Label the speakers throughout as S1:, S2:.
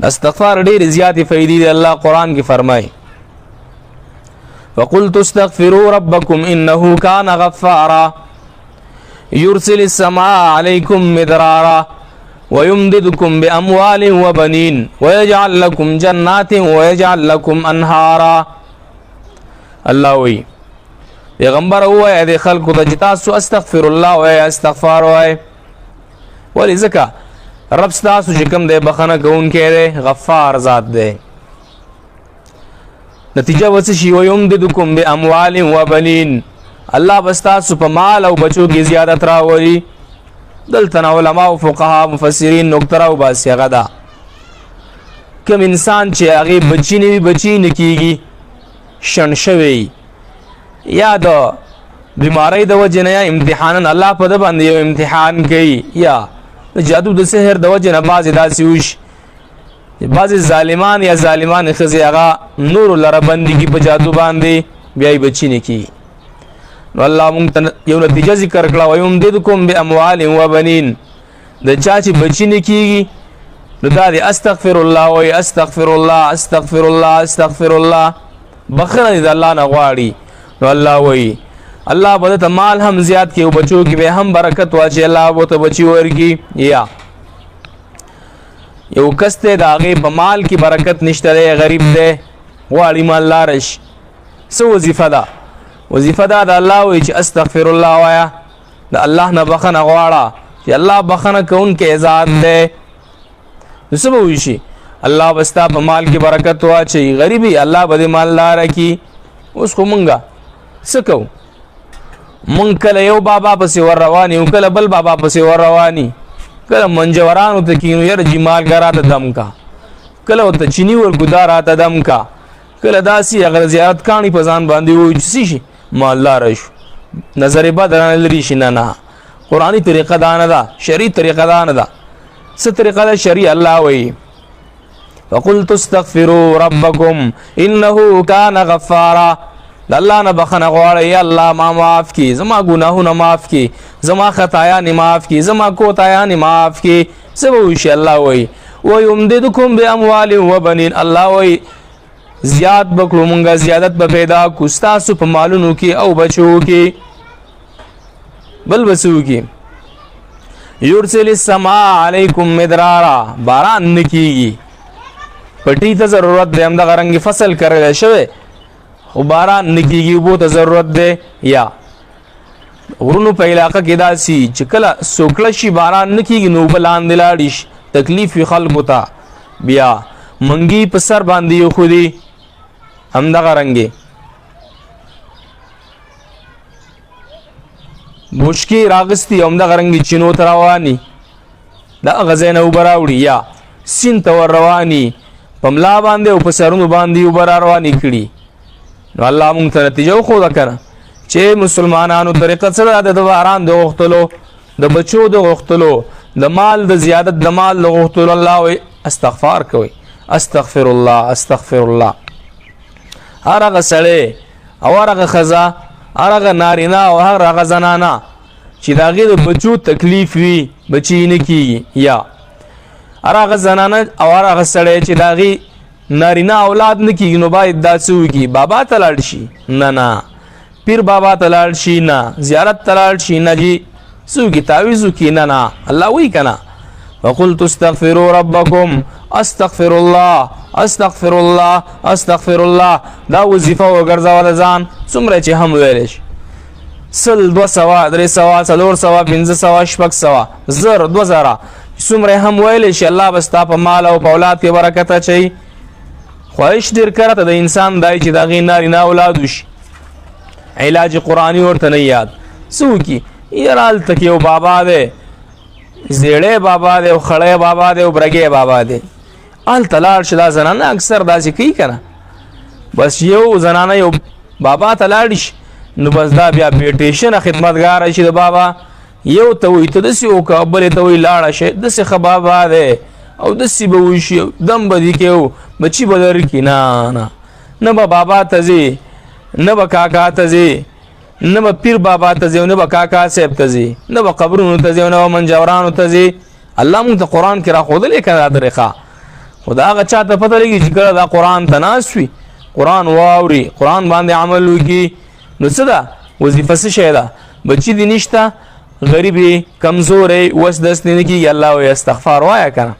S1: استغفار ډېر زیاتې فائدې دي. الله قران کې فرمایي وقلت استغفروا ربكم انه كان غفارا يرسل السماء عليكم مدرارا ويمددكم باموال وبنين ويجعل لكم جنات ويجعل لكم انهارا. الله وی پیغمبر وای د خلکو ته چې تاسو استغفر الله وای، استغفار وای. ولی؟ ځکه رب ستاسو چې کوم دی بخنه کوونکی دی، غفار ذات دی. نتیجه وڅ شي؟ ويمددکم باموال وبنین، الله بستاسو په مال او بچو کې زیادت راولي. دلته علماء او فقها مفسرین نقطه راو باسي. هغه دا کوم انسان چې هغه بچی نه وي، بچی نه کیږي، شن شوی یا د بیماری د وجې نه یا امتحانا الله په د باندې یو امتحان کوي، یا د جادو د سحر د وجې نه، بعضې داسې وشي، بعضې ظالمان یا ظالمان ښځې هغه نورو لره بندي کي په جادو باندې، بیا یې بچي نه کیږي. نو الله مونږ ته یو نتیجه ذکر کړه، ویمددکم باموال وبنین. د چا چې بچی نه کیږي نو دا دی استغفر الله وای، استغفر الله، استغفر الله، استغفر الله، بخنه دې الله نه غواړي. نو الله وای الله به ته مال هم زیات کې او بچو کې به هم برکت واچي، الله به ته بچي ورکی. یا یو کس ته د هغې په مال کې برکت نشته دی، غریب دی، غواړي مالدار شي، څه وظیفه ده؟ وظیفه ده د الله وایي چې استغفر الله وایا، د الله نه بخنه غواړه چې الله بخنه کوونکی ذات دی. نو څه به وشي؟ الله به ستا په مال کې برکت واچوي، غریبي الله به دې مالدار کړي. اوس خو مونږه څه کوو؟ مونږ کله یو بابا پسې ور روان یو، کله بل بابا پسې ور رواني، کله منجورانو ته کینو، یاره جمال ګرا ته دم کا، کله ورته چینی ور ګدا را ته دم کا، کله داسې هغه زیارت کاڼي په ځان باندې وایي چې شي مالدار شو، نظر بد رانه لري شي. نه نه، قرآني طریقه دا نه ده، شرعي طریقه دا نه ده. څه طریقه ده شرعي؟ الله وایي فقلت استغفروا ربكم انه كان غفارا. د الله نه بخنه غواړی، یا الله ما معاف کی، زما ګناهونه معاف کی، زما خطایانې معاف کی، زما کوتایانې معاف کی. څه به وشي؟ الله وایي ويمددکم باموال وبنین. الله وایي زیات بکړو مونږه، زیادت به پیدا کو ستاسو په مالونو کې او بچو کې. بل بسو کې یرسل السما علیکم مدرارا، باران نکیږي، پټی ته ضرورت دی، هم دغه رنګ فصل کرل شوی خو باران نکیږي، وبو ته ضرورت دی. یا غرونو په علاقه کې داسي چې کله سوکړه شي باران نکیږي نو بلاندې لاړ شي، تکلیف وي خلکو ته، بیا منګي په سر باندې یو خودي. هم دغه رنګي بوشکی راغستی، هم دغه رنګي چینو ته رواني، د هغه ځای نه اوبه راوړي، یا سیند ته ور رواني، په ملا باندې او په سرونو باندې اوبه را روانې کړي. نو الله مونږ ته نتیجه وښوده که نه چې مسلمانانو طریقه څه ده د باران د غوښتلو، د بچو د غوښتلو، د مال د زیادت، د مال د غوښتلو. الله وایي استغفار کوئ، استغفر الله، استغفر الله. هر هغه سړی او هر هغه ښځه، هر هغه نارینه او هر هغه زنانه چې د هغې د بچو تکلیف وي، بچي نه کیږي، یا هر هغه زنانه او هر هغه سړی چې د هغې نارینه اولاد نه کیږي، نو باید دا څه وکړي؟ بابا ته لاړ شي؟ نه نه. پیر بابا ته لاړ شي؟ نه. زیارت ته لاړ شي؟ نه جي. څه وکړي؟ تعویذ وکړي؟ نه نه. الله وایي که نه وقلت استغفروا ربکم، استغفر الله، استغفر الله، استغفر الله. دا وظیفه وګرځوه ځان، څومره چې هم ویلی شي، 100، 200، 300، 400، 500، 600، 1000، 2000، څومره هم ویلی شي، الله به ستا په مال او په اولاد کې برکت اچوي. خواهش ډېر کرته د انسان دی چې د هغې نارینه اولاد وشي، علاج قرآني ورته نه یاد، څه وکړي؟ یاره هلته کې یو بابا دی، زیړی بابا دی او خړی بابا دی او برګی بابا دی، هلته لاړ شه. دا زنانه اکثر داسې کوي که نه، بس یو زنانه یو بابا ته لاړ شي نو بس دا بیا بې ټیشنه خدمتګاره شي د بابا. یو ته وایي ته داسې وکړه، بلې ته وایي لاړه شي، داسې ښه بابا دی او داسې به وشي، دم به دې کوي، بچي به درکړي. نه نه، نه به بابا ته ځې، نه به کاکا ته ځې، نه به پیر بابا ته ځې، نه به کاکا صاحب ته ځې، نه به قبرونو ته ځې، نه به منجورانو ته ځې. الله موږ ته قرآن کې راښودلې که دا طریقه. خو دا هغه چاته پته لګي چې کله دا قرآن ته ناست وي، قرآن واوري، قرآن باندې عمل وکړي. نو څه ده وظیفه؟ څه شی ده؟ بچی دې نشته، غریب یې، کمزوری، وس دس دې نه کېږي، الله وایي استغفار وایه که نه،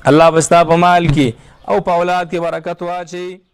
S1: الله به ستا په مال کې او په اولاد کې برکت واچوي.